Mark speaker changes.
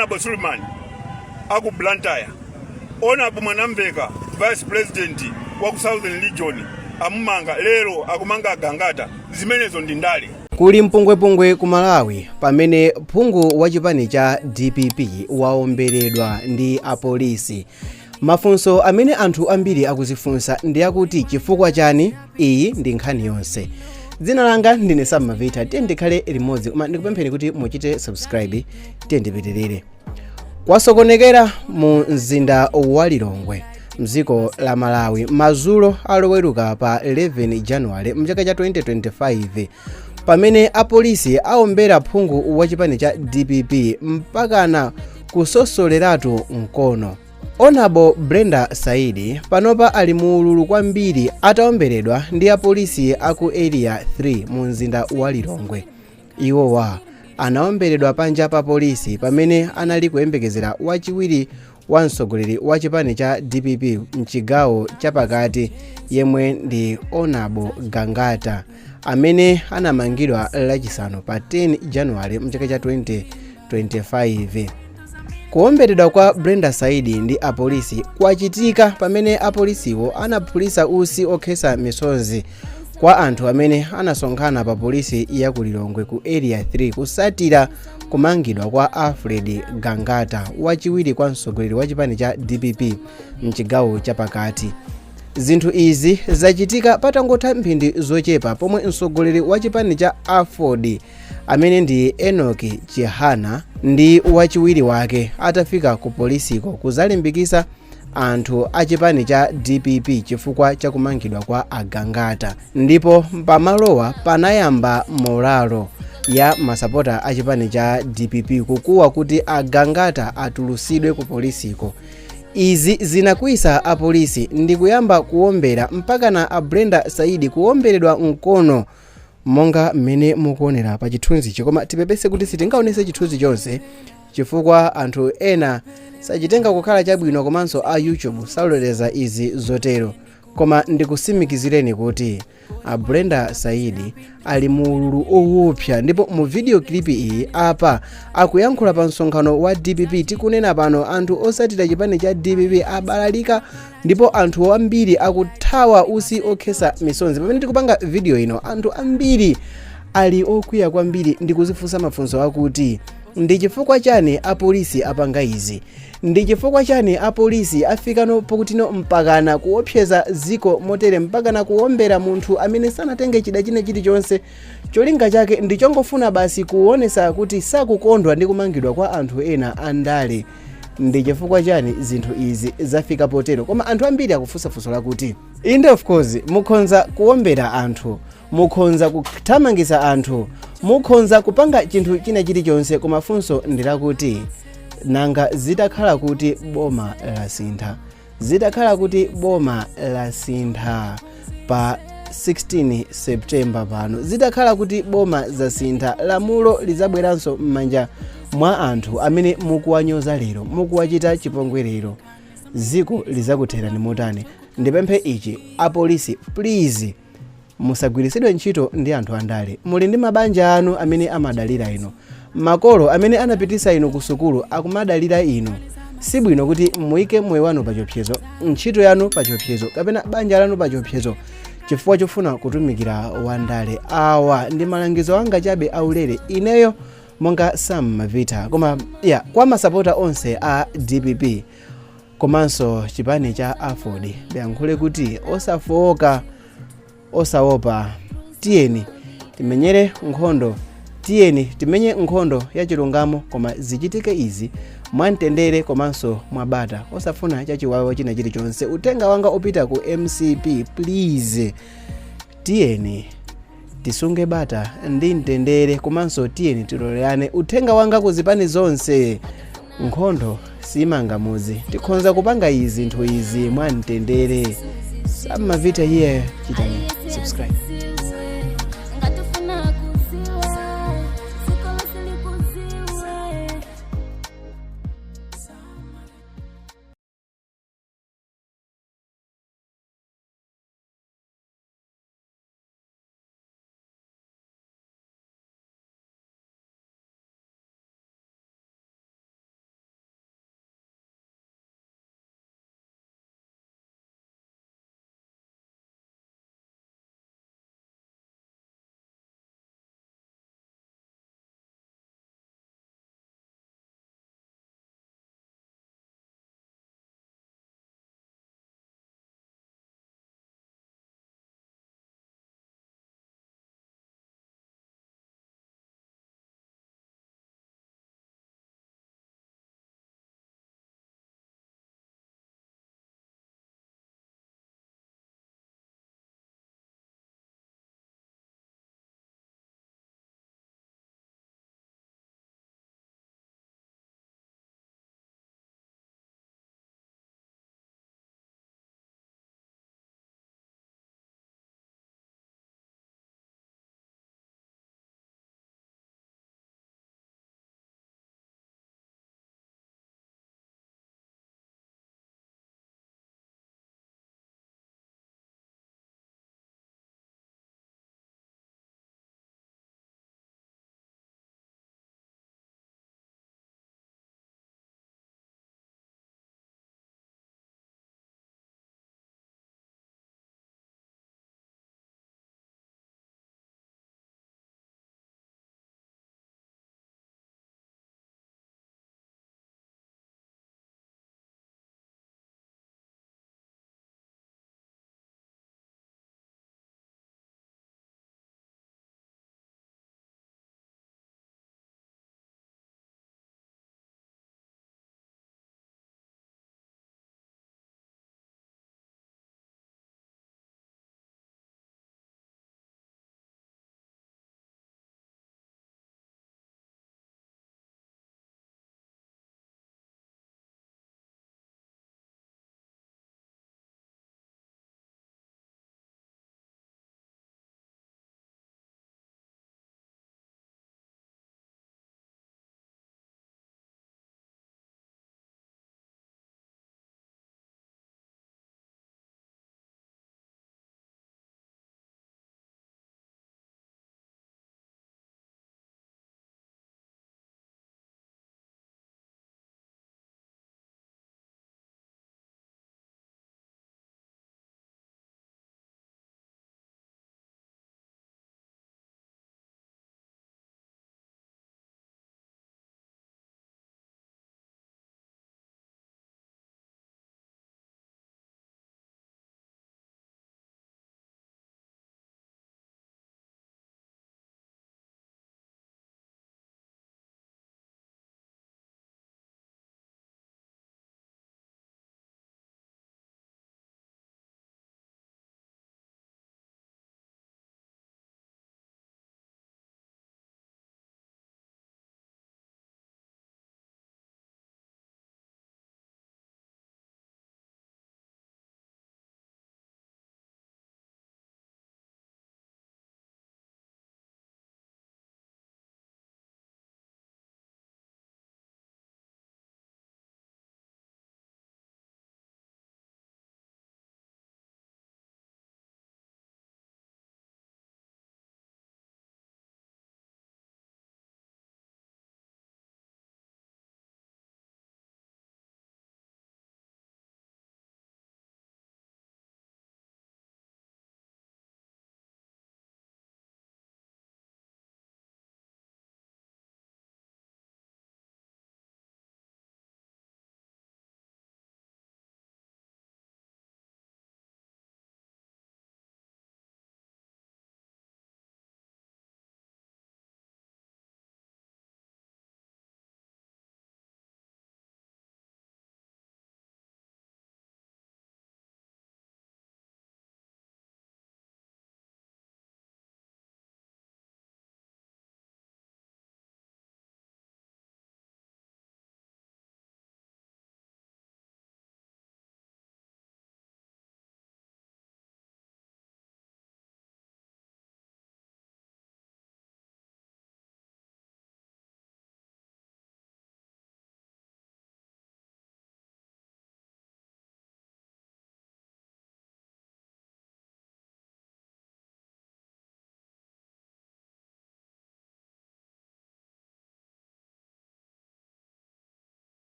Speaker 1: Honorable Suleiman aku Blantyre, Honorable Mwanamveka, Vice President wa ku Southern Region, amumanga. Lero akumanga Gangata. Zimenezo ndi ndale.
Speaker 2: Kuli mpungwepungwe ku Malawi pamene phungu wa chipani cha DPP waomberedwa ndi apolisi. Mafunso amene anthu ambiri akuzifunsa ndi akuti, chifukwa chani? Iyi ndi nkhani yonse. Dzina langa ndine Sam Mavita. Tiye ndikhale limodzi, koma ndikupempheni kuti muchite subscribe. Tiye ndipitirire. Kwasokonekera mu mzinda wa Lilongwe, mdziko la Malawi, madzulo aloweruka pa 11 Januwale mchaka cha 2025, pamene apolisi aombera phungu wa chipani cha DPP mpakana kusosoleratu mkono. Honorable Brenda Saidi panopa ali muululu kwambiri ataomberedwa ndi apolisi aku Area 3 mu mzinda wa Lilongwe. Iwowa anaomberedwa panja pa polisi pamene anali kuyembekezera wachiwiri wa mtsogoleri wa chipani cha DPP mchigawo chapakati, yemwe ndi Honorable Gangata, amene anamangidwa Lachisanu pa 10 Januwale mchaka cha 2025. Kuomberedwa kwa Brenda Saidi ndi apolisi kwachitika pamene apolisiwo anaphulitsa utsi okhetsa misozi kwa anthu amene anasonkhana pa polisi ya ku Lilongwe ku Area 3 kusatira kumangidwa kwa Alfred Gangata, wachiwiri kwa mtsogoleri wa chipani cha DPP mchigawo chapakati. Zinthu izi zachitika patangotha mphindi zochepa pomwe mtsogoleri wa chipani cha AFORD, amene ndi Enoch Chihana, ndi wachiwiri wake atafika ku polisiko kuzalimbikitsa anthu a chipani cha DPP chifukwa chakumangidwa kwa Agangata. Ndipo pamalowa panayamba moralo ya masapota a chipani cha DPP kukuwa kuti Agangata atulusidwe ku polisiko. Izi zinakwiyitsa apolisi ndi kuyamba kuwombera mpakana a Brenda Saidi kuwomberedwa mkono, monga mmene mukuonera pa chithunzichi. Koma tipepese kuti sitingaonese chithunzi chonse chifukwa anthu ena sachitenga kukhala chabwino, komanso a YouTube saloleza izi zotero. Koma ndikusimikizireni kuti a Brenda Saidi ali muululu owopsa, ndipo mu video clip iyi apa akuyankhula pa msonkhano wa DPP. Tikunena pano, anthu osatira chipani cha DPP abalalika ndipo anthu ambiri akuthawa utsi okhetsa misonzi. Pamene tikupanga video ino, anthu ambiri ali okwiya kwambiri ndi kuzifunsa mafunso akuti, ndi chifukwa chani apolisi apanga izi? Ndi chifukwa chani apolisi afikano pokutino mpakana kuopseza ziko motere, mpakana kuwombera munthu amene sanatenge chida china chilichonse? Cholinga chake ndi chongofuna basi kuonesa kuti sakukondwa ndi kumangidwa kwa anthu ena andale. Ndi chifukwa chani zinthu izi zafika potero? Koma anthu ambiri akufunsa funso lakuti, inde, of course mukhonza kuwombera anthu, mukhonza kuthamangitsa anthu, mukhonza kupanga chinthu china chilichonse, koma funso ndi lakuti, nanga zitakhala kuti boma lasintha, zitakhala kuti boma lasintha pa 16 September pano, zitakhala kuti boma zasintha, lamulo lizabweranso m'manja mwa anthu amene mukuwanyoza lero, mukuwachita chipongwe lero, ziko lizakutherani motani? Ndipemphe ichi: apolisi, please, musagwiritsidwe ntchito ndi anthu andale. Muli ndi mabanja anu amene amadalira inu, makolo amene anapitisa inu ku sukulu akumadalira inu. Sibwino kuti muyike moyo wanu pachiopsezo, ntchito yanu pachiopsezo, kapena banja lanu pachiopsezo chifukwa chofuna kutumikira wandale. Awa ndi malangizo anga chabe aulere, ineyo monga Sam Mavita. Koma ya kwa masapota onse a DPP komanso chipani cha AFORD, ndiyankhule kuti osafowoka, osaopa. Tiyeni timenyere nkhondo, tiyeni timenye nkhondo ya chilungamo, koma zichitike izi mwamtendere komanso mwabata, osafuna chachiwawa china chilichonse. Uthenga wanga upita ku MCP: please, tiyeni tisunge bata ndi mtendere, komanso tiyeni tilolerane. Uthenga wanga ku zipani zonse: nkhondo simanga muzi. Tikhonza kupanga izi, nthu izi mwamtendere. Sam Mavita here, chitani subscribe.